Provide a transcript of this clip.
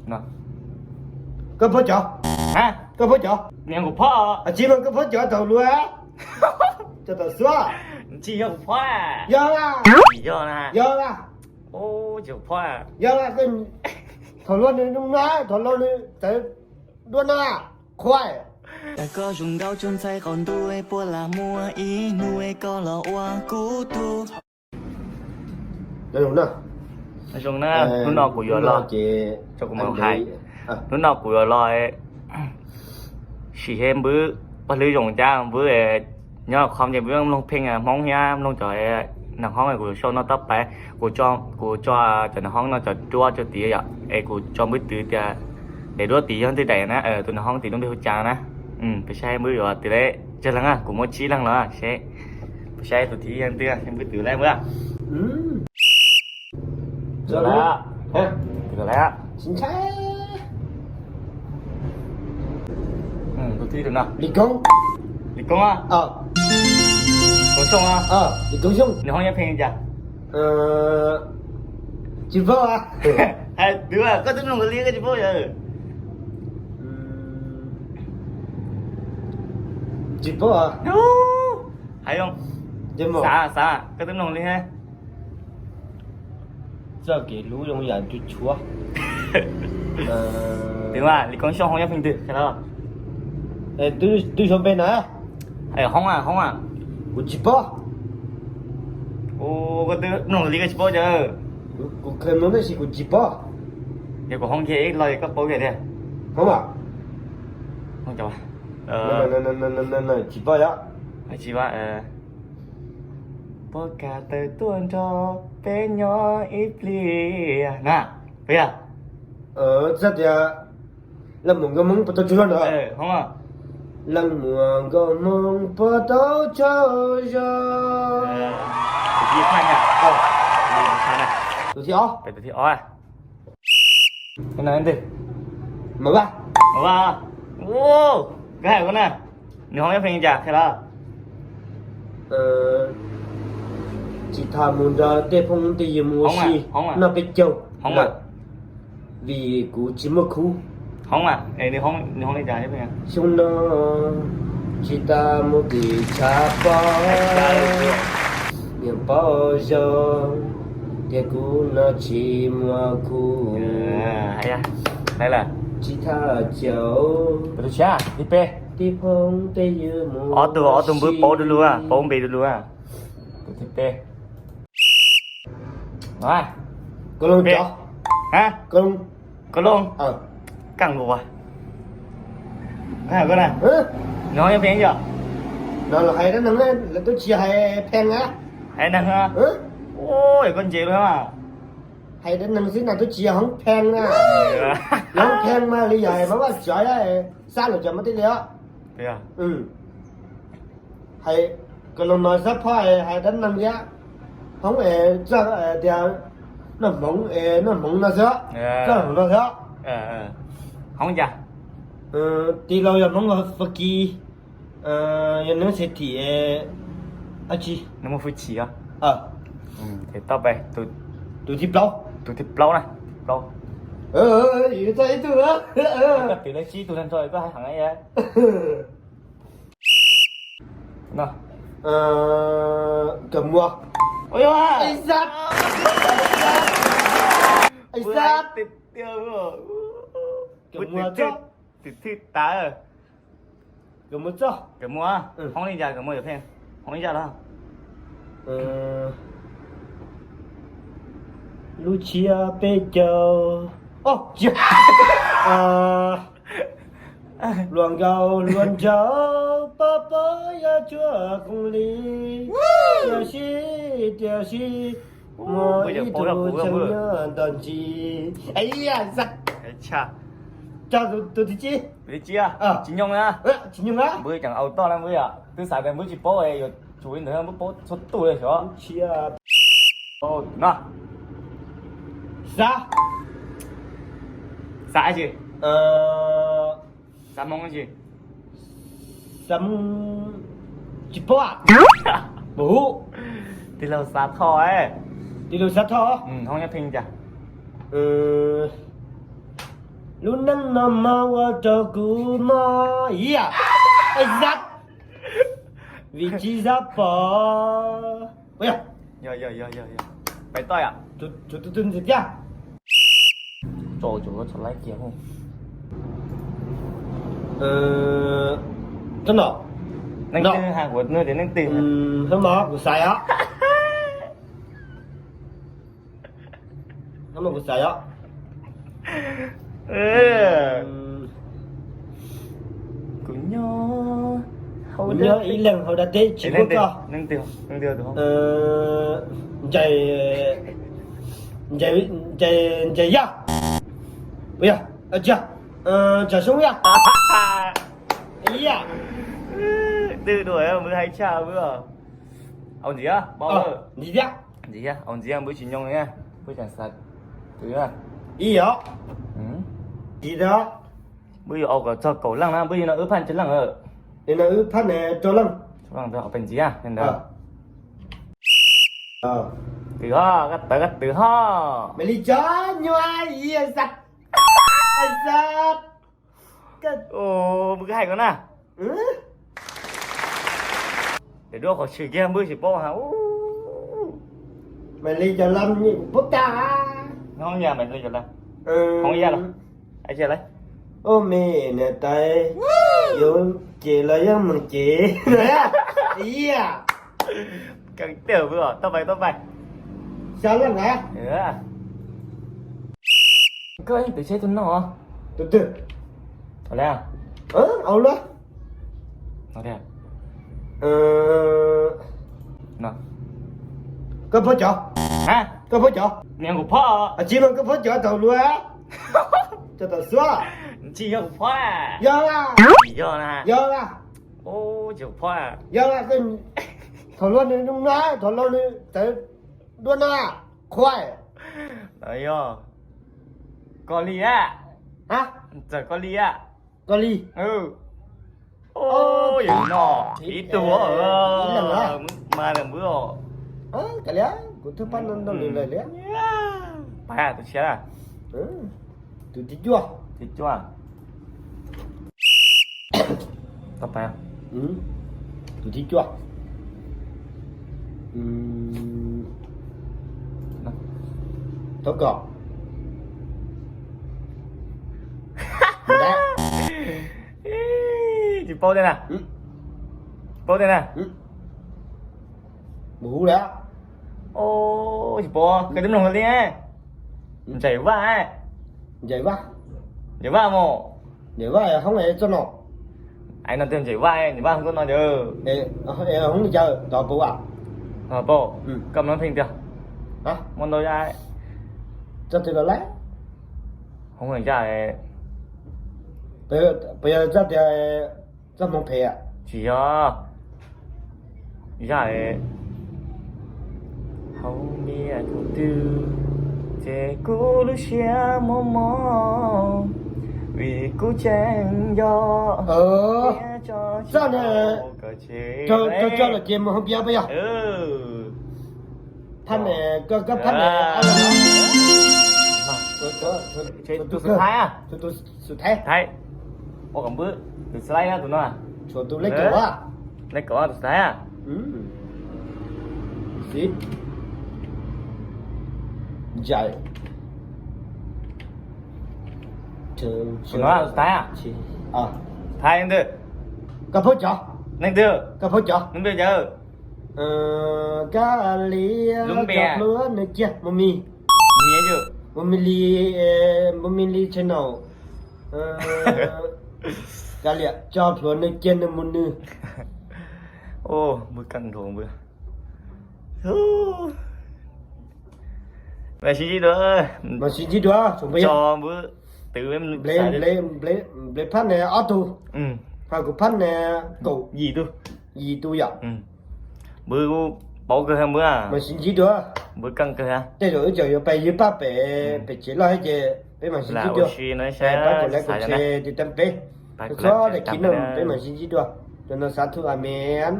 Koj phob cov? Koj phob cov? Tsis mas koj phob cov thaum luag, cov thaum xub. Tsis yog kuv phob. Yog la. Yog la. Yog la. Tsis kuv phob. Yog la. Thaum luag nws zoo no, thaum luag nws txawv dua no, qhuav. Koj zoo nkauj tsuas ntxhais qaum ntuj, puas lam muaj ib hnub koj los ua kuv tug. Zoo na, hnub no kuv yuav los, kuv mam hais, hnub no kuv yuav los sim seb npwb paj hlwb zoo cas, npwb nyob qhov ces npwb mloog pheej Hmoob thiab mloog cov nas hoob, kuv show no toj pab, kuv, kuv tso cov nas hoob no cov duab rau tid yom, es kuv tso npwb twv tias daim duab tid yog twg daim na, tus nas hoob tid lub npe hu cas na. Peb saib npwb yuav twv lawm tsawg leeg, kuv muaj tsib leeg los seb, peb saib tus thib yog twg, npwb twv lawm npwb. Tus thib no, Lis Koob. Lis Koob a? Koob Xyooj a? Lis Koob Xyooj. Nws hoob nyob pheej li cas? Tsis paub. Hais twv, koj twb mloog li koj tsis paub yom? Tsis paub. Hais zoo, xav xav koj twb mloog li thiab. Txoj kev hlub zoo yam ncu tshuav. Twb mas Lis Koob Xyooj hoob nyob pheej twg qhia los? Twb zoo npe na. Hoob a, hoob a. Kuv tsis paub. Koj twb mloog li koj tsis paub cas. Kuv kheev mloog tab sis kuv tsis paub. Yog kuv hoob kiag ib lo koj paub kiag tiag. Hoob a. Tsis paub yom. Tsis paub. Puas kam tawm tuaj nrog peb nyob ib pliag na? Puas yog? Txog tias leej muam nkauj hmoob puas tau tsaug zog na? Leej muam nkauj hmoob puas tau tsaug zog. Tus thib ob. Tus thib ob. Mas vaj, mas vaj, koj hais koj na, nws hoob nyob pheej li cas qhia los? Tsis tas mus nrog tej phooj tej ywg mus ua si noj peb caug lawm, vim kuv tsis muaj khub. Hoob, nws hoob li cas? Xyoo no tsis tas mus tim tshav pob, niam paub zoo tias kuv no tsis muaj khub. Tsis tas caum, tus tshiab, thib peb, tej phooj tej ywg mus, ob tug, ob tug npwb paub du lug, paub npe du lug. Tus thib peb, Koob Loo, Koob Loo, Koob Loo, Kaaj Luas. Nws hoob nyob pheej yom? No los hais dab neeg, lawv twb tsis hais pheej na. Hais dab neeg. Ua, koj ntse lawm. Hais dab neeg xwb na, twb tsis yog hoob pheej na. Yog hoob pheej mas li yog hais mas vaj tsov, xab los cov mas tej li os. Hais Koob Loo no xab phob hais dab neeg thiab, hoob es txoj tias noj hmoov es noj hmoov no xwb, txoj hmoov no xwb. Hoob cas? Tij laug yog hmoob Fab Kis, yog nws xes thim dab tsi, nws muaj hwj chim os. Tau pais tus thib plaub, tus thib plaub na, thib plaub. Txog ib tug, koj twv lawv tsib tug neeg tso koj hais heev. Kawm muas. Kawm muas txoj, kawm muas txoj, kawm muas, hoob li cas kawm muas yam pheej, hoob li cas los? Lub tshiab peb caug, o, tsis, luag nkaus luag nraug pab pab yog tsuas koom li, tiam sis, tiam sis muaj ib tug tseem nyob ntawm ntsis. Tso tus thib tsib. Tus thib tsib, Tsis Nyoog na. Tsis Nyoog na. Npwb ceev au toj na npwb yom, twb xav tias npwb tsis paub yuav tsum li ntawd, npwb paub txhua tus li xyov. No, xav, xav tsi, xav Hmoob tsi, xav Hmoob tsis paub. Tij laug Xav Thoj, tij laug Xav Thoj, hoob nyob pheej cas? Lub neej no mas ua rau kuv mob ib yam zab, vim tsis zab pom. Ua yog, yog yog yog yog yog, pais toj yom. Tshuav tus twg ntxiv thiab? Tso, tshuav txog laib kiag. Txhob no, neeg twg hais kuv tias neeg twg? Hnub no kuv xaiv os. Hnub no kuv xaiv os. Kuv nyob, kuv nyob ib leeg hauv dab teb tsis muaj koj. Ntsais, ntsais, ntsais yaj, puas yog? Tsis yog, tsam soob yaj. Ib yam. Twb dua, npwb hais tshaj npwb. Au ntxiv, paub, ntxiv thiab. Ntxiv thiab, au ntxiv, npwb tsis nyoo thiab, npwb tseem xav twv. Ib yam. Ntxiv thiab. Npwb yuav au kom txog kaum leej na, npwb yuav no wb phaj tsawg leej lawm? Li no wb phaj rau leej. Rau leej, peb ntxiv ntawd. Twv ho, koj tawv koj twv ho. Mam li cov nyuaj ib xav, xav. Npwb hais ko na. Ces dua qhov tshwm kiag npwb tsis paub ha. Mam li cov lam kuv paub tag. Hoob yam mam li cov lam. Hoob yam los? Ua me niam tais, yuav ces los yeej mus ces. Ib yam. Kawg tiag npwb os, tau pais tau pais. Xya leej na. Koj yeej twv tsheb tus no. Tus twg? Au luaj. Koj phob cov? Koj phob cov? Niam kuv phob. Tsis mas koj phob cov thaum luaj. Cov thaum xub. Tsis yog kuv phob. Yog, yog na. Yog, tsis kuv phob. Yog, thaum luaj nws no, thaum luaj nws tawv dua no. Khuaj. Yog. Koj li a. Txawm koj li a. Koj li. Yog no ib tug mas npwb os. Kav liam, kuv twb pab no nrog nws lawm liam. Pab tus tshiab. Tus thib cuaj. Thib cuaj. Tau pais. Tus thib cuaj. Thov kom. Tsis paub tej na. Paub tej na. Mus hu lawm. Tsis paub, koj twb mloog li. Ntsaim Vaj. Ntsaim Vaj. Ntsaim Vaj mus. Ntsaim Vaj hoob es txoj no. Ais no tias Ntsaim Vaj, Ntsaim Vaj hoob txoj no yawg. Hoob li cas tod paub a? Paub, koj mloog pheej tiag. Muaj ntau zaj. Txoj twg los lawm? Hoob zaj. Puas yog zaj tias txoj hmoov phem? Tsis yog. Zaj hauv ntiaj teb twg, ces kuv lub siab mob mob, vim kuv tseem nco. Zaj no, rau cov los ces mus hauv piav puas yog? Phab ne, koj phab ne. Tus xub thaiv, tus xub thaiv. Ua kom npwb, tus xub thaiv tus no. Tshuav tus lej kaum a. Lej kaum a tus xub thaiv a. Xib. Ntsais. Tus no xub thaiv a. Thaiv leej twg? Koj phob cov. Leej twg? Koj phob cov. Lub npe cas? Kab Lis, lub npe. Cov plhuav nws kiag mus mis. Mus mis li, mus mis li channel. Kav liam, cov plhuav nws kiag nws mus nws. Npwb keej nrho npwb. Mas sib ntsib dua. Mas sib ntsib dua. Tso npwb twv. Nplej phab ne ob tug, hos kuv phab ne kaum yim tug. Yim tug yom. Npwb kuj paub kawg npwb. Mas sib ntsib dua. Npwb keej kawg. Tej zaum wb tseem yuav pais ywg paj pem, pem tsev loj thiab ces peb mam sib ntsib dua. Pab kom like kom share tiv tauj peb. Txhob daim kiv no peb mam sib ntsib dua. Cov no xav thu a men.